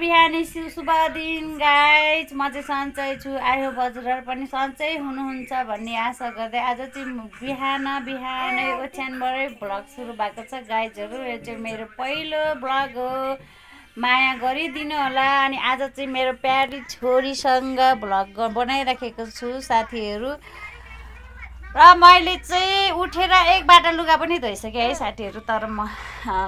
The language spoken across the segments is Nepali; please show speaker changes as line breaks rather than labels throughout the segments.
बिहानी शुभ दिन गाइज। म चाहिँ सन्चै छु। आई होप हजुरहरू पनि सन्चै हुनुहुन्छ भन्ने आशा गर्दै आज चाहिँ बिहानै ओछ्यानबाटै भ्लग सुरु भएको छ गाइजहरू। यो चाहिँ मेरो पहिलो भ्लग हो, माया गरिदिनु होला। अनि आज चाहिँ मेरो प्यारी छोरीसँग भ्लग बनाइराखेको छु साथीहरू। र मैले चाहिँ उठेर एक बाटा लुगा पनि धोइसकेँ है साथीहरू। तर म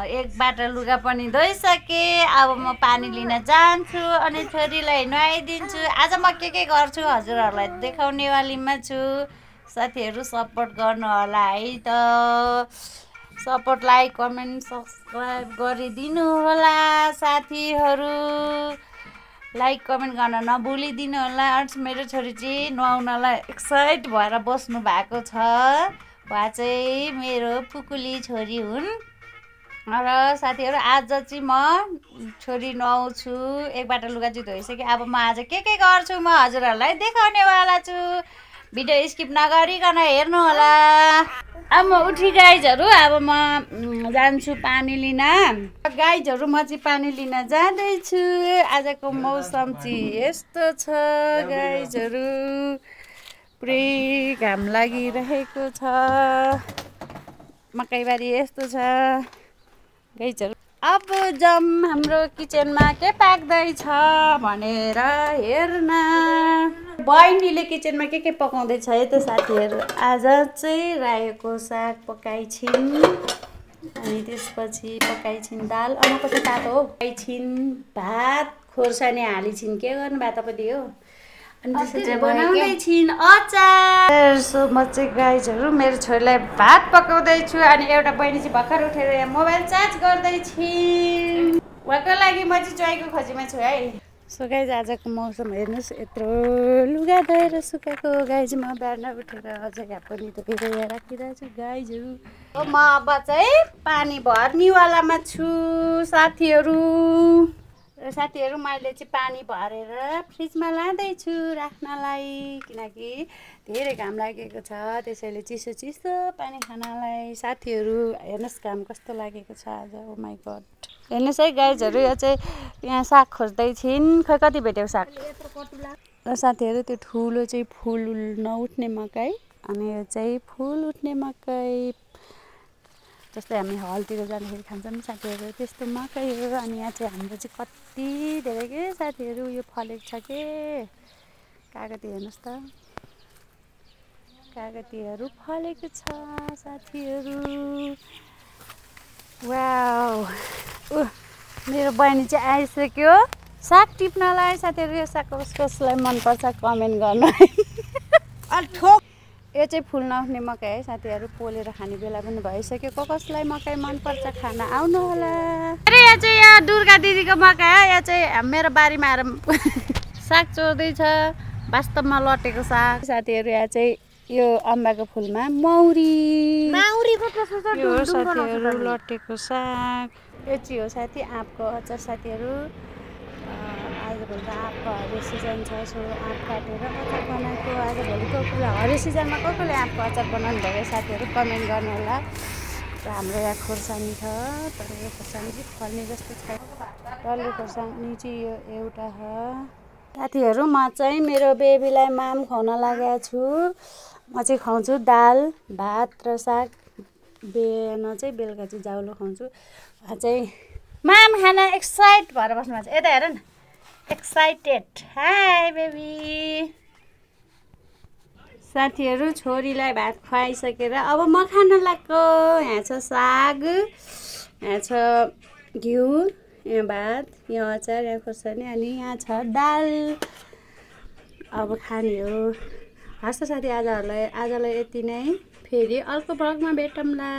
एक बाटा लुगा पनि धोइसकेँ। अब म पानी लिन जान्छु अनि छोरीलाई नुहाइदिन्छु। आज म के गर्छु हजुरहरूलाई देखाउनेवालीमा छु। साथीहरू सपोर्ट गर्नु होला है त। सपोर्ट, लाइक, कमेन्ट, सब्सक्राइब गरिदिनु होला साथीहरू। लाइक कमेन्ट गर्न नभुलिदिनु होला। मेरो छोरी चाहिँ नुहाउनलाई एक्साइट भएर बस्नु भएको छ। उहाँ चाहिँ मेरो पुकुली छोरी हुन्। र साथीहरू आज चाहिँ म छोरी नुहाउँछु। एक बाटा लुगा चाहिँ धोइसकेँ। अब म आज के गर्छु म हजुरहरूलाई देखाउनेवाला छु। भिडियो स्किप नगरिकन हेर्नु होला। अब म उठी गाइजहरू। अब म जान्छु पानी लिन। गाइजहरू म चाहिँ पानी लिन जाँदैछु। आजको मौसम चाहिँ यस्तो छ गाइजहरू। पुरै घाम लागिरहेको छ। मकैबारी यस्तो छ गाइजहरू। अब जाम हाम्रो किचनमा के पाक्दैछ भनेर हेर्न। बहिनीले किचनमा के पकाउँदैछ है त साथीहरू। आज चाहिँ रायोको साग पकाइछिन् अनि त्यसपछि पकाइछिन् दाल। कति तातो हो। पकाइछिन् भात, खोर्सानी हालिछिन्। के गर्नु भात पनि हो। अनि त्यसपछि बनाउँदैछिन् अचार। सो म चाहिँ गाइजहरू मेरो छोरीलाई भात पकाउँदैछु। अनि एउटा बहिनी चाहिँ भर्खर उठेर यहाँ मोबाइल चार्ज गर्दैछिन्। उहाँको लागि म चाहिँ चोइको खोजीमा छु है। सो गाइज आजको मौसम हेर्नुहोस्। यत्रो लुगा धोएर सुकाएको गाइज। म बिहान उठेर अझ यहाँ पनि धोएर यहाँ राखिरहेको छु गाइजहरू। म अब चाहिँ पानी भर्नेवालामा छु साथीहरू। र साथीहरू मैले चाहिँ पानी भरेर फ्रिजमा लाँदैछु राख्नलाई। किनकि धेरै घाम लागेको छ त्यसैले चिसो पानी खानलाई। साथीहरू हेर्नुहोस् घाम कस्तो लागेको छ आज। ओ माई गड। हेर्नुहोस् है गाइजहरू। यो चाहिँ यहाँ साग खोज्दैछिन्। खै कति भेट्यो साग। र साथीहरू त्यो ठुलो चाहिँ फुल नउठ्ने मकै अनि यो चाहिँ फुल उठ्ने मकै। जस्तै हामी हलतिर जाँदाखेरि खान्छौँ साथीहरू त्यस्तो मकै हो। अनि यहाँ चाहिँ हाम्रो चाहिँ कति धेरै के साथीहरू यो फलेको छ के। कागती हेर्नुहोस् त। कागतीहरू फलेको छ साथीहरू। वाउ। मेरो बहिनी चाहिँ आइसक्यो साग टिप्नलाई। साथीहरू यो साग कसलाई मनपर्छ कमेन्ट गर्नु है। यो चाहिँ फुल नउठ्ने मकै है साथीहरू। पोलेर खाने बेला पनि भइसक्यो। कसलाई मकै मनपर्छ खाना आउनु होला। अरे यहाँ चाहिँ यहाँ दुर्गा दिदीको मकै है। यहाँ चाहिँ मेरो बारीमा आएर साग चोर्दैछ। वास्तवमा लटेको साग साथीहरू। यहाँ चाहिँ यो अम्बाको फुलमा मौरी यो साथीहरू लटेको साग। यो चाहिँ हो साथी आँपको अचार साथीहरू। आजभोलि त आँपको हरियो सिजन छ। सो आँप काटेर अचार बनाएको। आजभोलि कसले हरियो सिजनमा कसले आँपको अचार बनाउनु भयो साथीहरू कमेन्ट गर्नु होला। र हाम्रो यहाँ खोर्सानी छ। तर यो खोर्सानी चाहिँ फल्ने जस्तो छ। डल्ले खोर्सानी चाहिँ यो एउटा हो साथीहरू। म चाहिँ मेरो बेबीलाई माम खुवाउन लागेको छु। म चाहिँ खुवाउँछु दाल भात र साग। बिहान चाहिँ बेलुका चाहिँ जाउलो खुवाउँछु। चाहिँ माम खान एक्साइट भएर बस्नु भएको छ। यता हेर न एक्साइटेड। High baby. साथीहरू छोरीलाई भात खुवाइसकेर अब म खान लाग्यो। यहाँ छ साग, यहाँ छ घिउ, यहाँ भात, यहाँ अचार, यहाँ खोर्सानी अनि यहाँ छ दाल। अब खाने हो। हस् त साथी आजलाई यति नै। फेरि अर्को भ्लगमा भेटौँला।